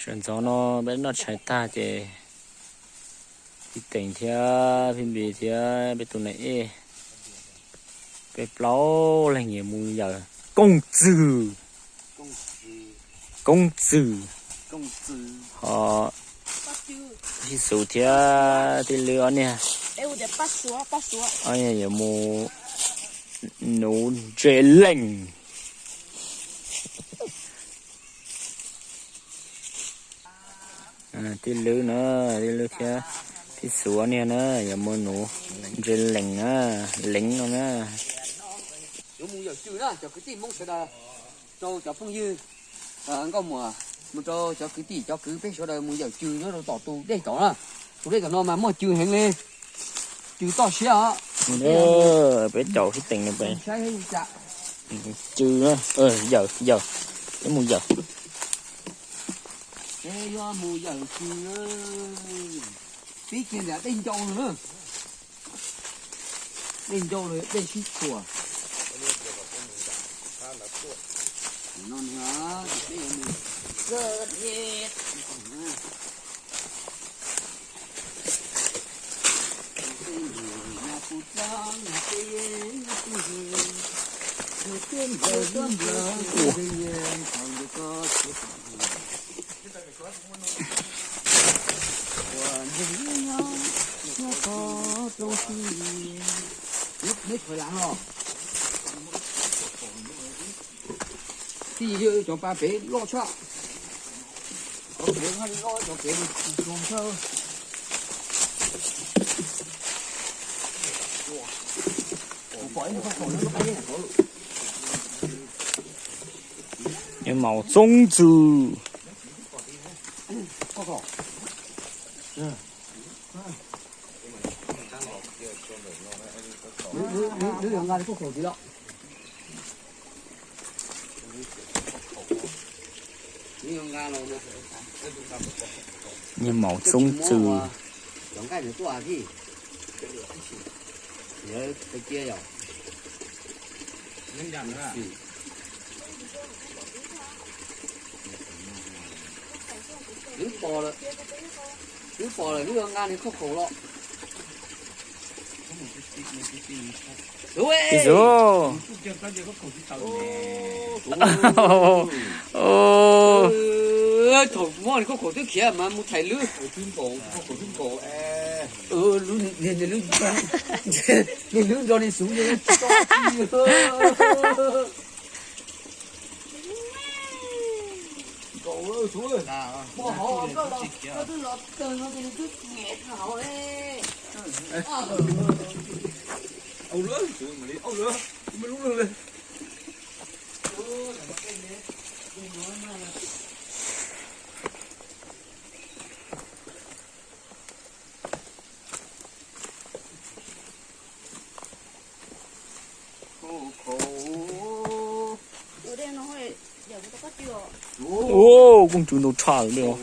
Sawv ntxov no peb noj tshais tag ces Tij Teem thiab Phij Npis thiab peb tus nais ej, peb plaub leeg yuav mus yawm Koob Txwg. Koob Txwg ho Tij Xus thiab Tij Lwb ob niag, ob niag yuav mus nuv ntses lees. Tij Lwb na, Tij Lwb thiab Tij Xus ob niag na, yuav mus nuv ntses lees na, leev no na. Yuav mus yawm cws na cov kwv tij Hmoob sawv daws, rau cov phooj ywg nkauj muam, mus rau cov kwv tij cov kwv peb sawv daws mus yawm cws nyob rau tom tus dej tom na. Tus dej tom no mas muaj cws heev li, cws toj siab os. Peb caum Tij Teem no peb saib saib cas. Cws, yawm, yawm, peb mus yawm. Peb yuav mus yawm cws, pib kiag nram dej ncau lawm na. Dej ncau los dej sib txuas. Neb khaws lav los. Tij, cov pa pem loj tshaj. Cov pem loj, cov pem tsis zoo tshaj. Nws maum Txoob Txwg. Nws maum Txoob Txwg. Twb pom lawm, twb pom lawm, lub nqa nws khauj khaum los. Ib zaug. Thaum muab nws khauj khaum twb khiav mas mus thaiv lwb. Niag lwb nrog niag xuv tsis tau. Ua, koj tsuv ntau tshaj li os.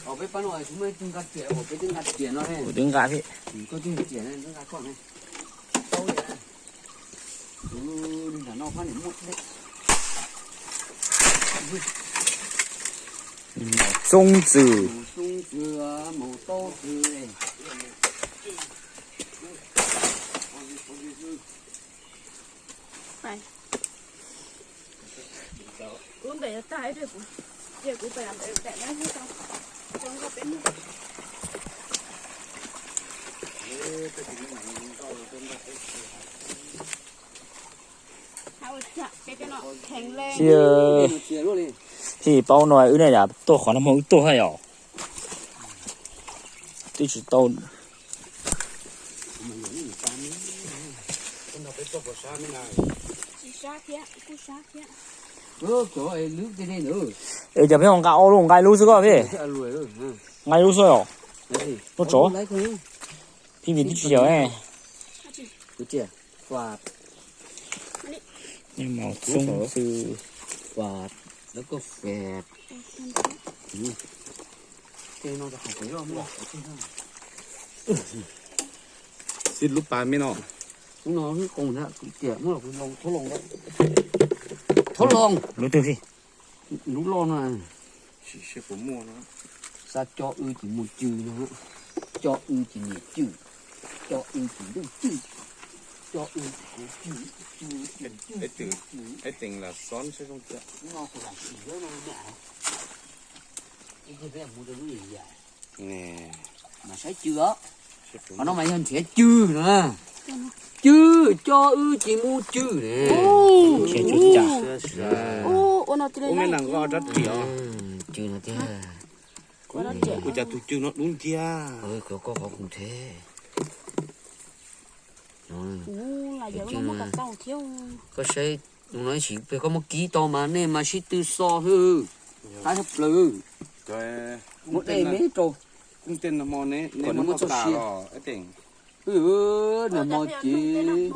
Kuv twb nqa thiab. Txoob Txwg. Thiab, thiab paub no wb ne yam tuaj qhov no mas wb tuaj thiab yom. Twb tsis tau. Es cas peb nqa ob lub, nqa ib lub xwb koj peb? Nqa ib lub xwb os. Lub tsov. Phim twb tsis yawm. Nws maum Txoob Txwg. Xib lub pas me no. Lub twg xij? Lub loj no, xa co w ces mus cw no, co w ces niam cw, co w ces ntuj cw, co w ces kuv cw, cw ces cw, cw ces cw. No kuv lam sim lawm no niam. Mas saib cw os. Qhov no mas yog nrhiav cw na. Cw, co w ces mus cw ne. Ub, me nas nqos rab riam. Cw no tiag. Kuv cas tus cw no dub nciab. Koj qhov kuv nrhiav. Koj saib, no ib sim peg koj muab kib tau mas nej mas sib tw xo xwb. Qab tshaj plaws. Muab dej me rau. Kom nws muab txoj sia. Nag hmo ces,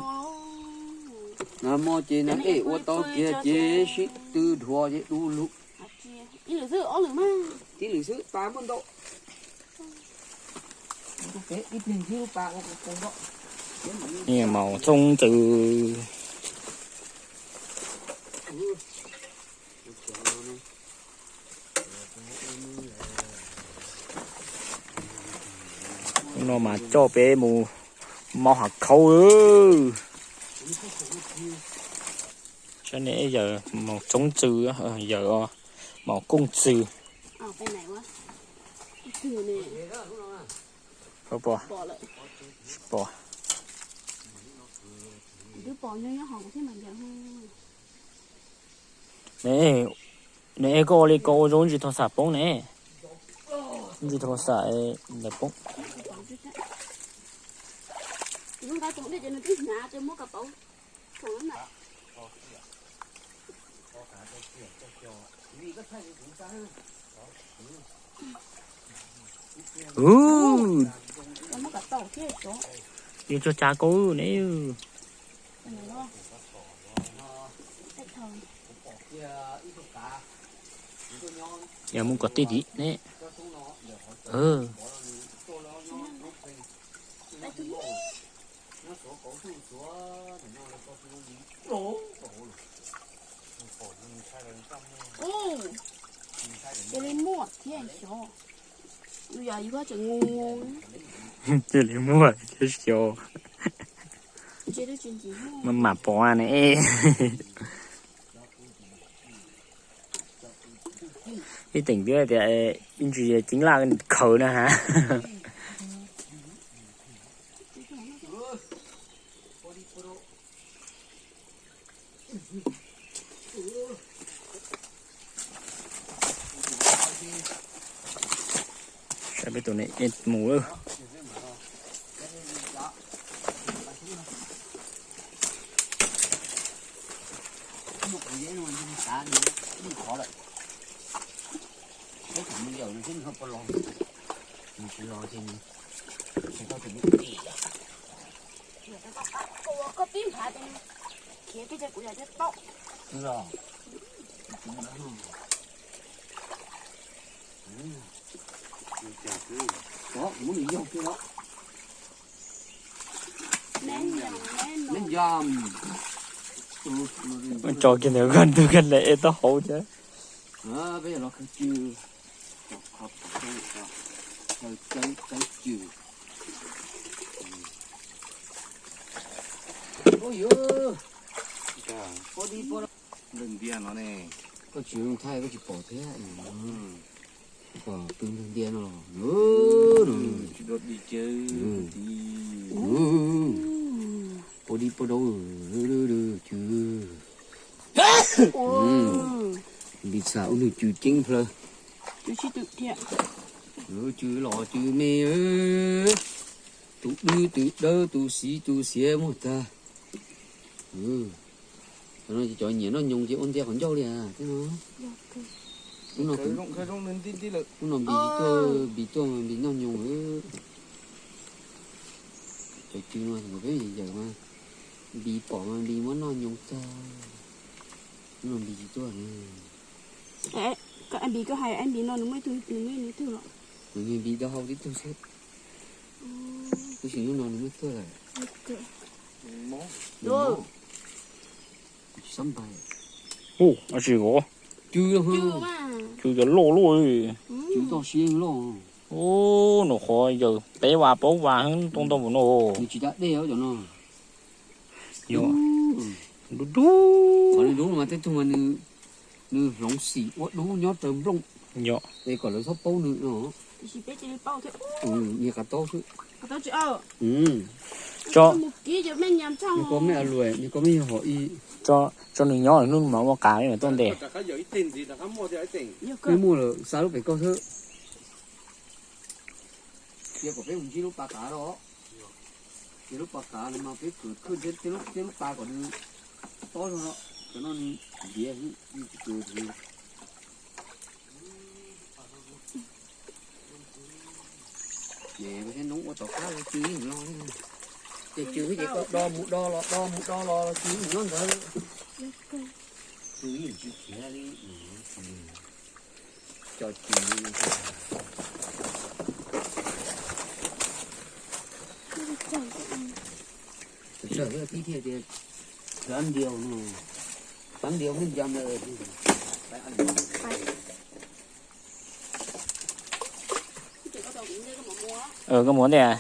nag hmo ces nag dej ua tau kiag ces sib tw dhuav ces du lug. Tib lwm xwb tas muaj ntau. Maum txoob ntxws. Hnub no mas coj peb mus mos hav khaub. Saib ne, yawm maum txoob ntxws, yawm maum kooj ntxws. Pom, pom. Ne, ne koj ua li ko ua zoo ntsis thauj xam poob ne. Ntsis thauj xam ntawd poob. Ub, yuav tsuag tsa koj ne. Yog mus kom tij tiv ne. Cia li muaj thiab xyov. Yus yog yus koj tseem ngu ngu. Cia li muaj thiab xyov. Mas mam pom ne. Ib teem twb tias ib ntsis ceeb laj khaws na ha. Saib peb tus ne mus lawm. Tso kiag ntawd koj ntug koj lem ej taub hau thiab. Peb los khaws cw, khaws cw. Ntiag no ne. Koj tsis thaij koj tsis pom thiab. Pw ntiag no los. Tsis dua di cawv. Pau dib pau dau. Cw. Npis txham ua nws cw ceeb plaws. Cw los cw me. Tus dwb tus dawb tus xiv tus xiav muaj tag. Cov no ces cov nyiam noj nyoos ces ua ntiag qhov ncauj li thiab no. Hnub no Npis tuaj, Npis tuaj mas Npis noj nyoos. Cov cw no peb yawm mas Npis pom mas Npis muab noj nyoos tag. Hnub no Npis tsis tuaj. Npis koj hais Npis no nws muaj ib tug, nws muaj ib tug los? Nws Npis dau hau tib tug xwb. Tab sis hnub no nws muab tuaj lawm. Ub, tsis vov. Cw, cw cov loj luaj li. Cw toj siab loj. Ub, nws qhuav yawm peb vas plaub vas tau ntau npaum no. Nws tsis da dej cov no. Yog, dub dub. Qhov nws dub no mas tej tug mas nws hloov xim ua dub nyob raws nplooj. Yog, es kom lawv txhob paub nws no. Niag qav taub xwb. Nws koj mej a luam, nws koj mej yog hom ib. Tso nws nyob hnub mas ua qav mas tuaj ntes. Peb muaj lawm, xa lub pem koj xwb. Cia kom peb mus ntsib lub pas qav los. Ces lub pas qav no mas peb khwv khwb thiab lub pas kom nws tob zog no, cov no nws ntiav xwb, nws tsis kws. Ces noob ua tom qab los cw ib no, ces cw ces koj do mus do los do mus do los los cw nyob ntawd. Cw yeej tsis khiav li. Cov cw li. Sawv daws tib thiaj tias, rab ntiau no, rab ntiau muaj ncas ntawd. Koj mus ntej.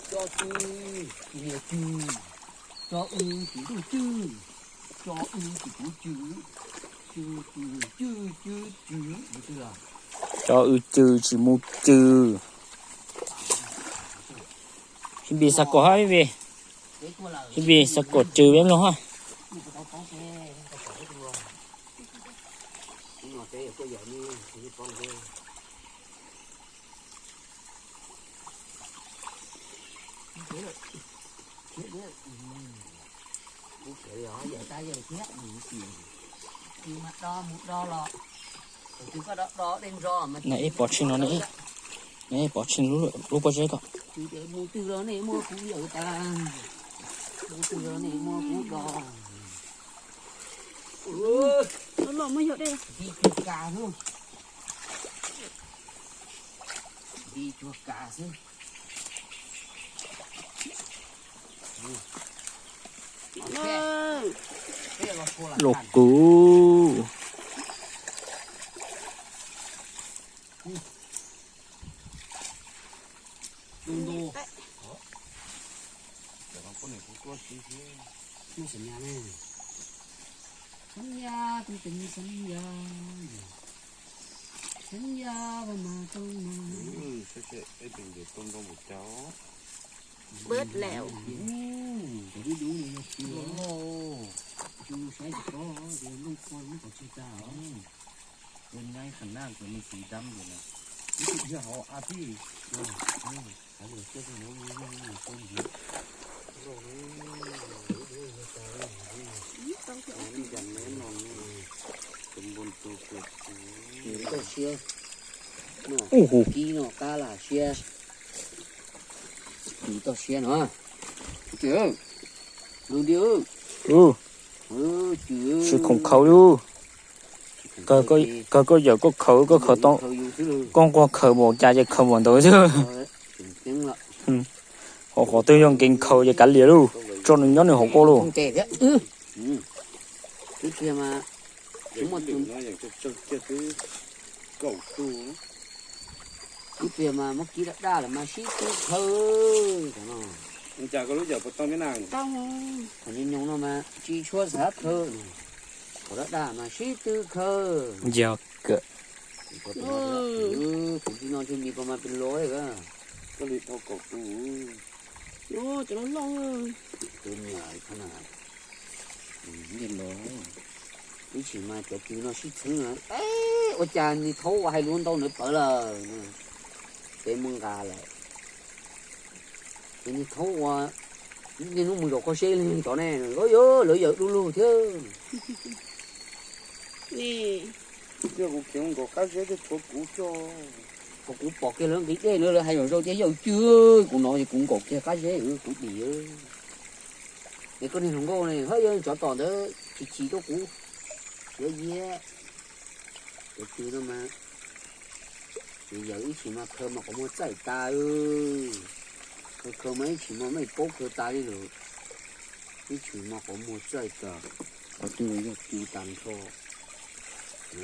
Tso cw, tsis nias cw, tso w tsis ntuj cw, tso w tsis kuv cw, cw cw cw cw cw. Tso w cw tsis mus cw. Hib Npis xav kom hab Hib Npis, Hib Npis xav kom cw peb mloog hab. Nws pov tseg no, nws pov tseg lub pob zeb ko. Mus twg los nej muab kuv yawm tas, mus twg los nej muab kuv do. Di cuag kas xwb, di cuag kas xwb. Los kuv. Bớt lẹo. Ub hu. Kib no qab lam siab. Kib toj siab no. Kib, tus nti, sib khoom khaws li. Kawg koj yawm koj khaws, koj khaws tau, koj nquag khaws npaum cas ces khaws npaum ntawd xwb. Ho qhov twg yog nkees khaws ces kav liam lauj, tso nws nyob nws hauv koj lauj. Ib pliag mas muab kib daj daj lawm mas sib tw khaws. Thaum nyoos nyoos no mas tsis tshua xav khaws, thaum daj daj mas sib tw khaws. Yog kawg. Kuv tsis no ntshe mis ko mas pes los. Koj li dhau kaum tus. Cov loj loj. Tus niam, ib txhis mas cov cw no sib txheeb na. Ua cas niag thaub ua hais lus ntau ntawd pawv lawm, peb muab nqa lawm. Ces niag thaub ua, niaj hnub mus zaum kho seb leej cov ne, lawv yawm du lug thiab. Kuv khiav nkaum qab zeb thiaj tshuav kuv coj. Kom kuv pom kiag lawv nqis dej na, lawv hais zom zaws tias yawm cw, kuv hnov ces kuv nkaum kiag qab zeb kuv dim. Es koj niag hluas nkauj ne, hab, yog tsov tom ntawd chim chim rau kuv, yuav yiab. Cov cw no mas, yawm ib txhis mas khaws mas qhov muag txaij tas. Khaws mas ib tshim mas mej paub khaws tas li lawm. Ib tshim mas qhov muag txaij tas, qhov twg yog tu tas nrho. Tej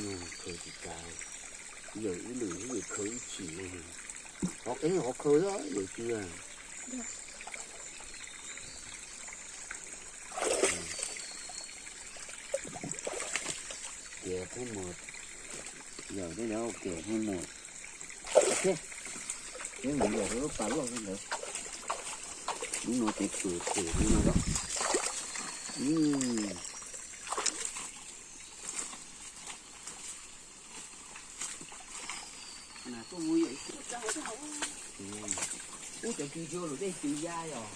no khaws tsis tas, yawm ib lwm yawm khaws ib tshim, qhov qeeb qhov khaws xwb yawm tsis. Tias pheej mus, yawm tej no tias pheej mus, peb mus yawm lub pas loj li ntawd. Lub no ces pwm phem li no lawm. Ub, cov kws cua lus dej cws ya yom.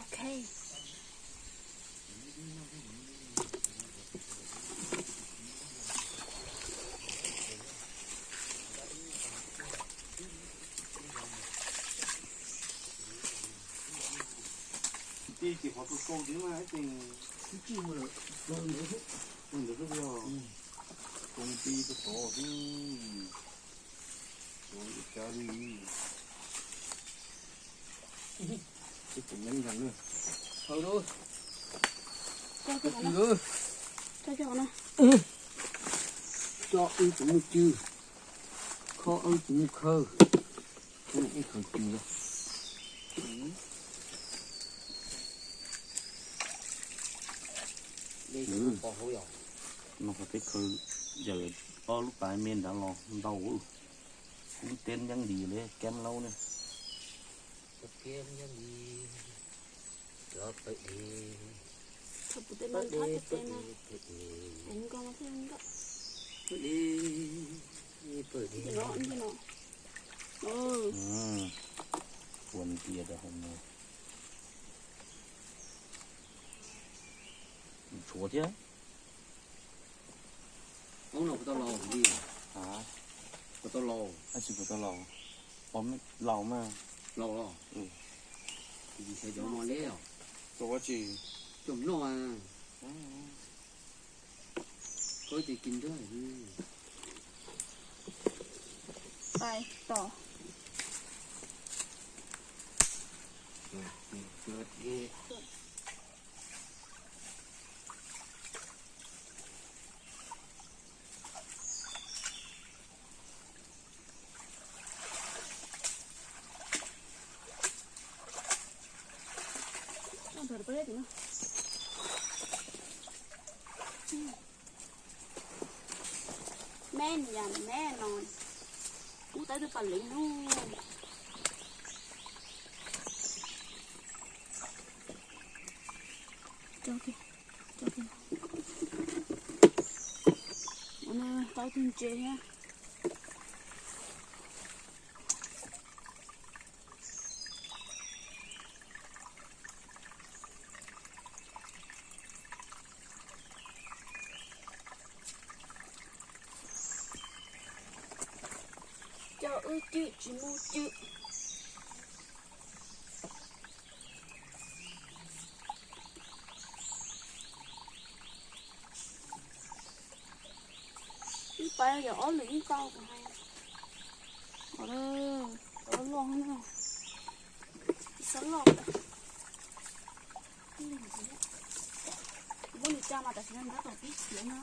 Ok. Tij ces qhov tau tau thiab mas ib txhia tib tsis mus lawm, los ntawd xwb, los ntawd xwb yog, tus tij tus tod xwb, tus ib cab li, ib tus me nrag na, haw lub, cog wb tus mus cw, kho wb tus mus khaw. Ib khaws cw, no qhov peb khaws yawm ob lub pas me nrad los ntau, kub teb nyeeb li li kab laub ne. Ua ntias rau hauv no. Tshuav thiab. Ub, no kuv tau los li. Hais tias kuv tau los, laus mas. Laus los? Kuv tsis xav cov no li os. Cov ua tsi? Cov noj a. Koj ces kis nrog. Pais tom. Me yam me no, kub tab twb pas leev no. Cog kiag, cog kiag. Tau tus ntses thiab. Coj wb cwm tsis muaj cwm. Ib pab yog ob lwm ib tau kuv hais. Ua loj na. Xob loj. Muab nws tsa mas tam sim no nws tab tom pib khiav no.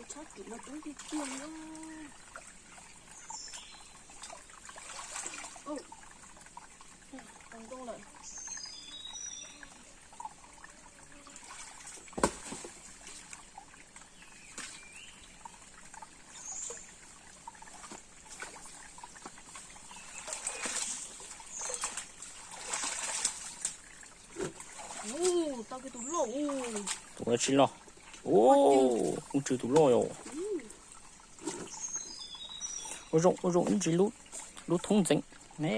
Tshab kim no coob tiag tiag li. Tau ntoo lawm. Tus tsis loj. Ub, tsw tus loj yom. Ua zoo ua zoo ib ntsis lub thoob ntxeev ne.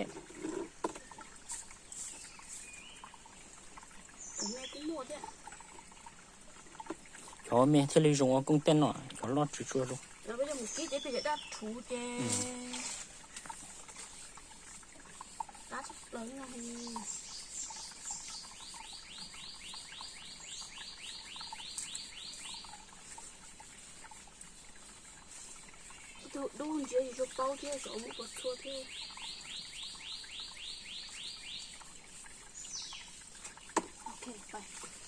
Cov me thiaj li zoo ua koob tej no, cov loj tsw tsuag zoo. Ib tug dub ntsia tsis tshua paub thiab, tsam muab pov txhua thiab. Ok, pais.